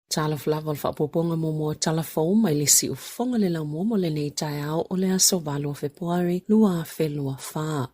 Talofa lava o le faaopoopoga muamua o tala fou mai le siufofoga le laumua mo lenei taeao o le aso 8 o Fepuari 2024.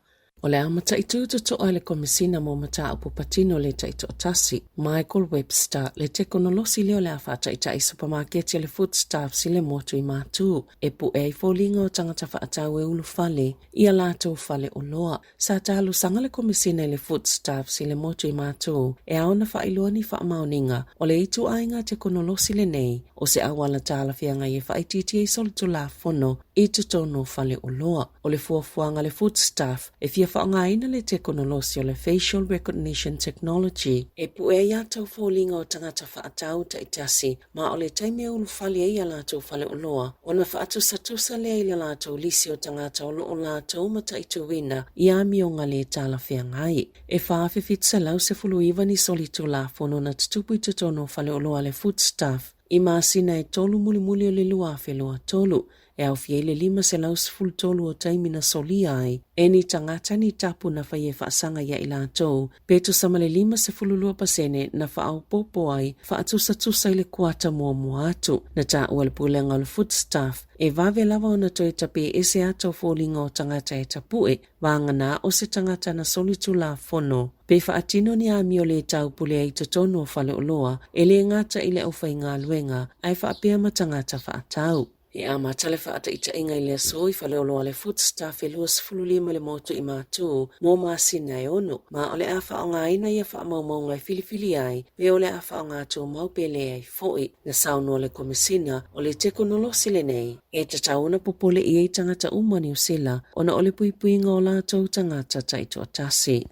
O le a mataitu totoa e le Komesina mo Mataupu Patino le Taitoatasi, Michael Webster, le tekonolosi lea o le a faataitai supamaketi a le Foodstuffs i le motu i Matu, e pu'e ai foliga o tagata faatau e ulufale i a latou fale oloa. Sa talosaga le Komesina i le Foodstuffs i le motu i Matu e ao ona faailoa ni faamaoniga o le ituaiga tekonolosi lenei o se auala talafeagai e faaitiitia ai solitulafono i totonu o fale oloa. O le fuafuaga a le Foodstuff e fia faaaogaina le tekonolosi o le Facial Recognition Technology e pue ai ata o foliga o tagata faatau taitasi ma o le taimi e ulufale ai a latou faleoloa ona faatusatusa lea i le latou lisi o tagata o lo o latou mataituina i amioga le talafeagai. E 4,719 ni solitulafono na tutupu i totonu o faleoloa a le Foodstuff i masina e tolu mulimuli o le 2023, e aofia ai le 513 o taimi na solia ai e ni tagata ni tapu na faia e faasaga iā i latou, pe tusa ma le 52% na faaopoopo ai faatusatusa i le kuata muamua atu. Na taua le Pulega o le Foodstuff e vave lava ona toe tapē ese ata o foliga o tagata e tapu'e, vagana o se tagata na solitulafono pe faatino ni amio lē taupule ai i totonu o faleoloa, e lē gata i le aufaigaluega ae faapea ma tagata faatau. E amata le faataitaiga i le aso i faleoloa le Foodstuff e 25 le motu i Matu mo masina e ono, ma o le a faaaogaina ia faamaumauga e filifili ai pe o le a faaaoga tumau pe leai foi. Na saunoa le Komesina o le tekonolosi lenei e tatau ona popole i ai tagata uma o Niu Sila ona o le puipuiga o latou tagata taitoatasi.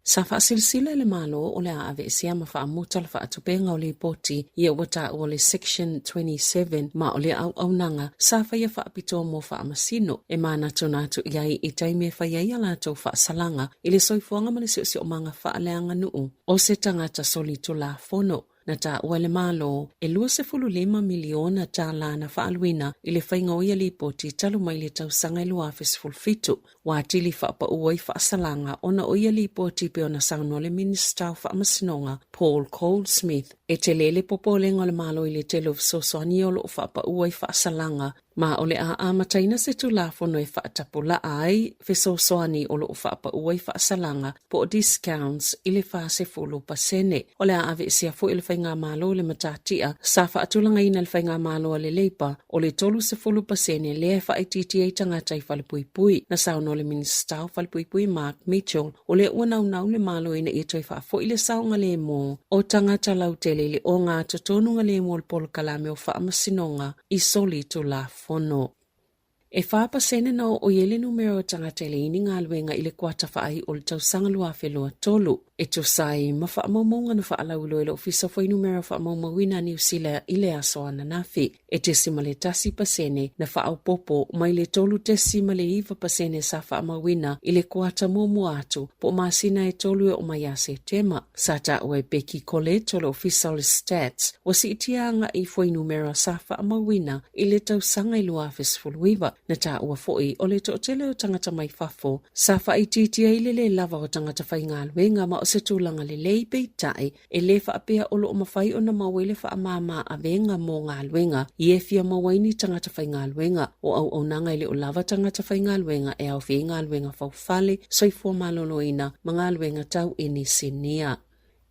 Sa faasilasila e le Malo o le a aveesea ma faamuta le faatupega o lipoti ia ua taua o le Section 27 ma o lea auaunaga sa faia faapitoa mo faamasino e manatuna atu i ai i taimi e fai ai a latou faasalaga i le soifuaga ma le siosiomaga faaleaganuu o se tagata solitulafono. Na taua e le Malo, e $25 miliona tālā na faaaluina i le faiga o ia lipoti talu mai le tausaga e 2017. Ua atili faapaū ai faasalaga ona o ia lipoti pei ona saunoa le Minisita o Faamasinoga Paul Goldsmith. E tele le popolega o le Malo i le tele o fesoasoani o lo o faapaū ai faasalaga Ma o le a amataina se Tulafono e faatapulaa ai fesoasoani o lo o faapaū ai faasalaga po o discounts i le 40%. O le a aveesea foi e le Faigamalo le matatia sa faatulagaina e le Faigamalo a le Labour o le 30% lea e faaitiitia ai tagata i falepuipui. Na saunoa le Minisita o Falepuipui Mark Mitchell o lea ua naunau le Malo ina ia toe faafoi le saogalemu o tagata lautele i le ogatotonu-galemu o le polokalame o faamasinoga i solitulafono. E 4% na oo i ai le numera o tagata e leai ni galuega i le kuata faaiu o le tausaga 2023, e tusa ai ma faamaumauga na faalauiloa e le Ofisa o Fuainumera Faamaumauina a Niu Sila i le aso ananafi. E 0.1% na faaopoopo mai le 3.9% sa faamauina i le kuata muamua atu po o masina e tolu e oo mai ia Setema. Sa taua e Becky Collett o le Ofisa o le Stats, ua siitia agai fuainumera sa faamauina i le tausaga i 2019. Na taua foi o le toatele o tagata mai fafo sa faaitiitia i le lē lava o tagata faigaluega ma o se tulaga lelei peitai e lē faapea o lo o mafai ona maua ai le faamāmā avega mo galuega i e fia maua ai ni tagata faigaluega. O auaunaga e le o lava tagata faigaluega e aofia ai galuega faufale, soifua maloloina ma galuega tau inisinia.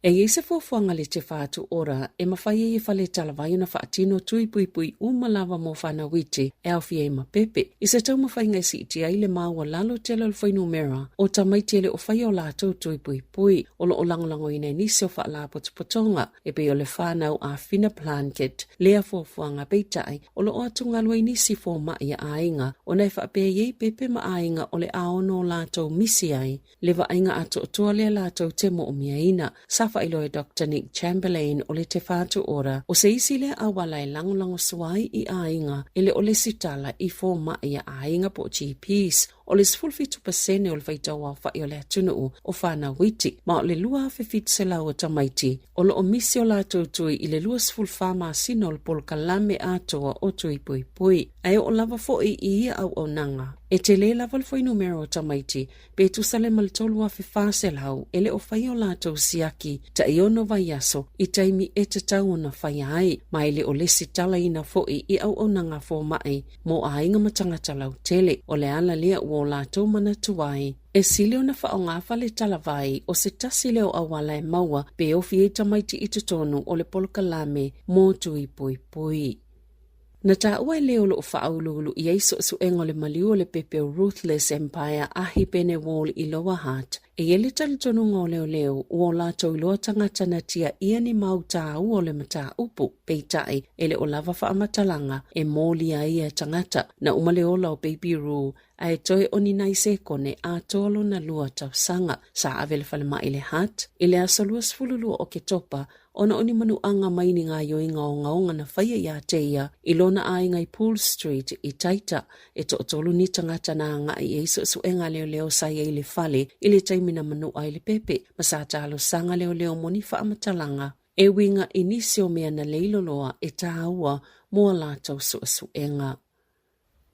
E i ai se fuafuaga a le Te Whatu Ora e mafai ai e Fale Talavai ona faatino tui puipui uma lava mo whanau iti e aofia ai ma pepe i se taumafaiga e siitia ai le maualalo tele o le fuainumera o tamaiti e le o faia o latou tui puipui o lo o lagolagoina e nisi o faalapotopotoga e pei o le whanau a Whina Plunket lea fuafuaga peitai o lo o atugalu ai nisi fomaʻi a aiga ona e faapea i ai pepe ma aiga o le a ono o latou misi ai le vaaiga atoatoa lea latou te moomiaina. Sa faailoa e Doctor Nick Chamberlain o le Te Whatu Ora o se isi lea auala e lagolagosua ai i aiga e le o lesitala i fomaʻi a aiga po o GPs. O le 17% o le faitau aofaʻi o le atunuu o fanau iti, ma o le 2,700 o tamaiti o lo o misi o latou tui i le 24 masina o le polokalame atoa o Tui Puipui. Ae oo lava foi i ia auaunaga, e tele lava le fuainumera o tamaiti pe tusa lea ma le 3,400 e le o faia o latou siaki tai ono vaiaso i taimi e tatau ona faia ai, ma e le o lesitalaina foi i auaunaga fomai mo aiga ma tagata lautele. O le ala lea ua o latou manatu ai, e sili ona faaaoga fale talavai o se tasi lea o auala e maua pe ofi ai tamaiti i totonu o le polokalame mo Tui Puipui. Na taua e le o lo o faauluulu i ai suesuega o le maliu o le pepe o Ruthless Empire ahi pene Wall i Lower Hutt, e i ai le talitonuga o leoleo ua o latou iloa tagata na tiaia ni mau tāua o le mataupu, peitai e le o lava faamatalaga e molia ai ia tagata. Na uma le ola o Baby Roo ae toe o ni nai sekone atoa lona lua tausaga. Sa ave le falemai i le Hutt i le aso 22 o Oketopa ona o ni manuaga mai ni gaoioiga ogaoga na faia iā te ia i lona aiga i Poole Street i Taita. E toatolu ni tagata na agai i ai suesuega a leoleo sa i ai i le fale i le taimi na manua ai le pepe ma sa talosaga leoleo mo ni faamatalaga e uiga i nisi o mea na leiloloa e tāua mo a latou suesuega.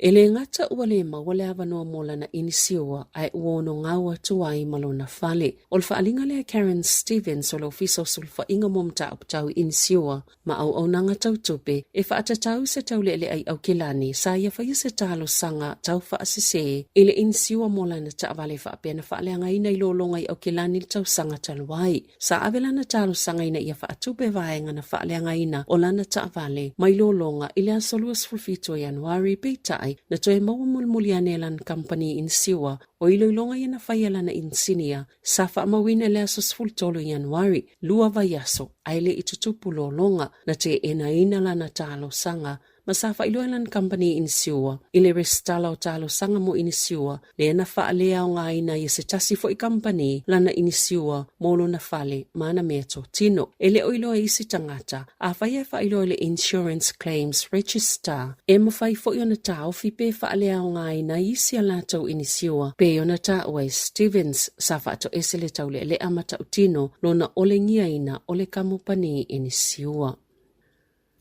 E le gata ua le maua le avanoa mo lana inisiua ae ua ono gau atu ai ma lona fale. O le faaaliga lea a Karen Stevens o le Ofisa o Sulufaiga mo Mataupu Tau Inisiua ma Auaunaga Tau Tupe e faatatau se taulealea i Aukilani sa ia faia se talosaga tau faasese i le inisiua mo lana taavale faapea na faaleagaina i lologa i Aukilani i le tausaga talu ai. Sa ave lana talosaga ina ia faatupe vaega na faaleagaina o lana taavale mai lologa i le aso 27 o Ianuari, peitai, na toe maua mulimuli ane e lana kamupani inisiua o iloiloga ia na faia e lana inisinia sa faamauina i le aso 13 o Ianuari, lua vaiaso ae le i tutupu lologa, na teenaina lana talosaga ma sa faailoa e lana kamupani inisiua i le resitala o talosaga mo inisiua lea na faaleaogaina ai e se tasi foi kamupani lana inisiua mo lona fale ma ana meatotino. E le o iloa e isi tagata, afai e faailoa i le Insurance Claims Register, e mafai foi ona taofi pe faaleaogaina ai isi a latou inisiua, pei ona taua e Stevens, sa faatoese le taulealea matautino lona olegiaina o le kamupani inisiua.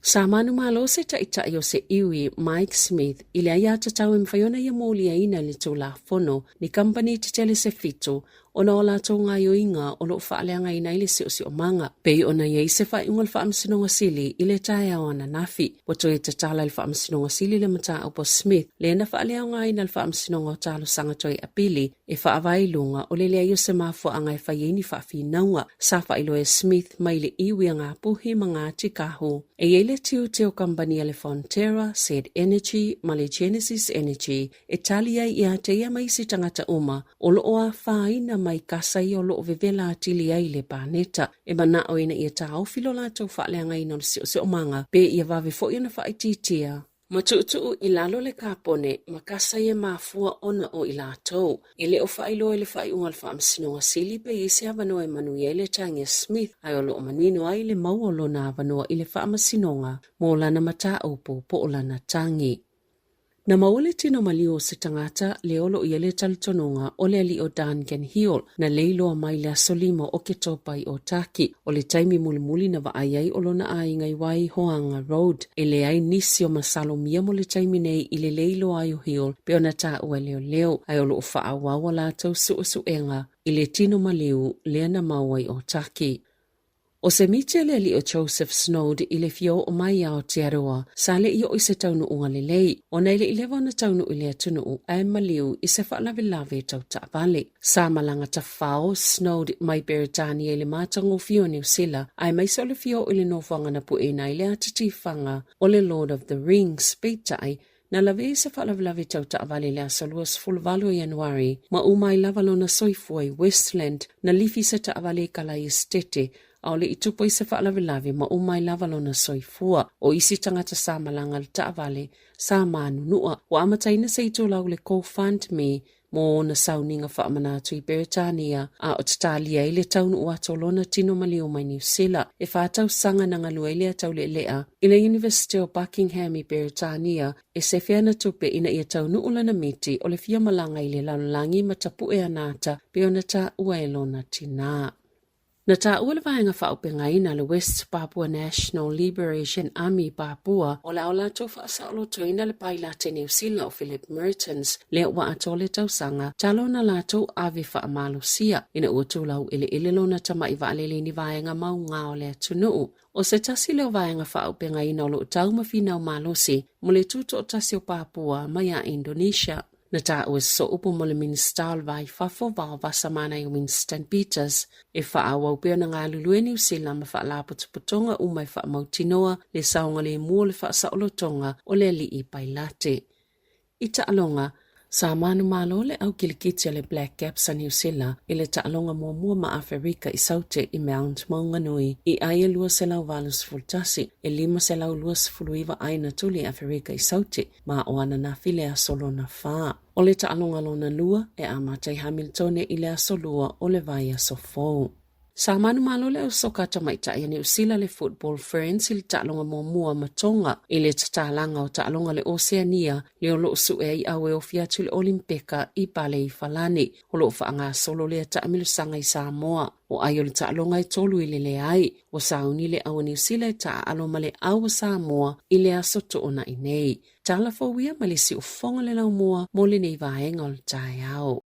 Sa manumalo se taitai o se iwi, Mike Smith, i le aiatatau e mafai ona ia moliaina i le Tulafono ni kamupani tetele se fitu ona o latou gaoioiga o lo o faaleagaina ai le siosiomaga, pei ona i ai se faaiuga o le Faamasinoga Sili i le taeao ananafi. Ua toe tatala e le Faamasinoga Sili le mataupu a Smith lea na faaleaogaina e le Faamasinoga o Talosaga Toe Apili e faavae i luga o le leai o se mafuaaga e fai ai ni faafinauga. Sa faailoa e Smith mai le iwi a Ngāpuhi ma Ngāti Kahu. E i ai le tiute o kamupani a le Fonterra, Z Energy ma le Genesis Energy e tali ai iā te ia ma isi tagata uma o lo o afaina mai kasa ia o lo o vevela atili ai le paneta. E manao ina ia taofi lo latou faaleagaina o le siosiomaga pe ia vave foi ona faaitiitia Ma tuutuu i lalo le kapone ma kasa ia mafua ona o i latou. E le o faailoa i le faaiuga a le Faamasinoga Sili pe i ai se avanoa e manuia ai le tagi a Smith ae o lo o manino ai le maua o lona avanoa i le Faamasinoga mo lana mataupu po o lana tagi. Na maua le tino maliu o se tagata lea o lo o i ai le talitonuga o le alii o Duncan Hill na lei loa mai le aso lima o Oketopa i Otaki. O le taimi mulimuli na vaai ai o lona aiga i Waihoanga Road. E leai nisi o masalomia mo le taimi nei i le lei loa ai o Hill pei ona taua e leoleo, ae o lo o faaauau a latou suesuega i le tino maliu lea na maua i Otaki. ʻO se miti a le alii o Joseph Snowd i le fia oo mai i Aotearoa, sa le i oo i se taunuuga lelei, ona e le i leva ona taunuu i le atunuu ae maliu i se faalavelave tau taavale. Sa malaga tafao Snowd mai Beretania i le matagofie o Niu Sila, aemaise o le fia oo i le nofoaga na pueina ai le ata tifaga o le Lord of the Rings, peitai, Na lawe i se faalavelave tau taavale i le aso 28 o Ianuari, ma uma ai lava lona soifua i Westland, na lifi se taavale i Kalai Esetete, A o le i tupu ai se faalavelave ma uma ai lava lona soifua. O isi tagata sa malaga i le taavale sa manunua. Ua amataina se itulau i le GoFundMe mo ona sauniga faamanatu i Peretania, a o tatalia ai le taunuu atu o lona tino maliu mai Niu Sila. E 4 tausaga na galue ai lea taulealea i le Iunivesite o Buckingham i Peretania e sefe ana tupe ina ia taunuu lana miti o le fia malaga i le lalolagi ma tapue ana ata pei ona taua e lona tinā. Na taua le vaega faaaupegaina le West Papua National Liberation Army Papua o le a latou faasaolotoina le pailate Niu Sila o Philip Mertens lea ua atoa le tausaga talu ona latou ave faamalosia ina ua tulau eleele lona tamai vaalele i ni vaega mauga o le atunuu. O se tasi lea o vaega faaaupegaina o lo o tau ma finau malosi mo le tutoatasi o Papua mai a Indonesia. Na taua se sooupu mo le Minisita o le Va i Fafo Vaovasamanaia Winston Peters e faaauau pea ona galulue Niu Sila ma faalapotopotoga uma e faamautinoa le saogalemu o le faasaolotoga o le alii Pailate. I taaloga, sa manumalo le au kilikiti a le Black Caps a Niu Sila i le taaloga muamua ma Aferika i Saute i Mount Maunganui i ai e 281 e 529 ai na tuli Aferika i Saute ma o ananafi le aso lona 4. O le taaloga lona lua e amata i Hamiltone i le aso 2 o le vaiaso fou. Sa manumalo le au soka tamaitai a Niu Sila le Football Ferns i le taaloga muamua ma Tonga i le tatalaga o taaloga le Oceania le o loo sue ai au e ofi atu i le Olimpeka i Pale i Falani. O loo faagasolo lea taamilosaga i Samoa. O ai o le taaloga e 3 i le leai. Ua sauni le au a Niu Sila e taaalo ma le au a Samoa i le aso Toonai nei. Tala fou ia ma le siufofoga le laumua mo lenei vaega o le taeao.